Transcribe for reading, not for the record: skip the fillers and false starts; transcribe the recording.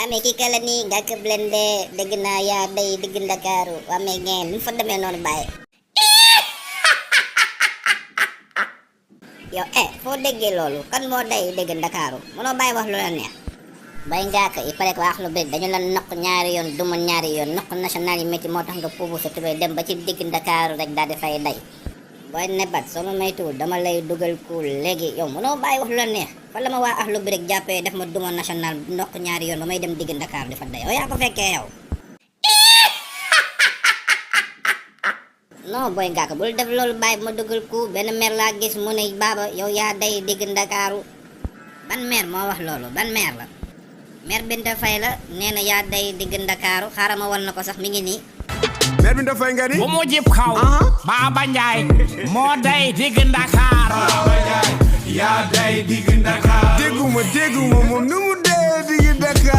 amee kii kala nii nga ko blende dégg naa yaa day digg Ndakaaru waa mais ngeen lu fa demee noonu bàyyi yow foo déggee loolu kan moo day dégg Ndakaaru mënoo bàyyi wax lu la neex bay ngaaka il fallait que wax lu bëri dañu la nokk ñaari yoon duma ñaari yoon nokk national yi métti moo tax nga puubu sa tubéy dem ba ci digg Ndakaaru rek daal di fay day booy nebat soo ma maytuwul dama lay dugal kuul léegi yow mënoo bàyyi wax lu la neex fa la ma waa axlu bi rek jàppee def ma duma national nokk ñaari yoon ba may dem digg Ndakaaru di fa day yow yaa ko fekkee yow non booy ngaaka bul def loolu bàyyi ma dugal ku benn mer laa gis mu ne baaba yow yaa day digg Ndakaaru ban mer moo wax loolu ban mer la mer Binta Faye la nee na yaa day digg Ndakaaru xaaral ma wal na ko sax mi ngi nii mer Binta Faye nga ni bu mu jib xaw Baba Njaay moo day digg Ndakaaru Baba Njaay yaa day digg Ndakaaru dégguma moom nu mu dee digg Dakar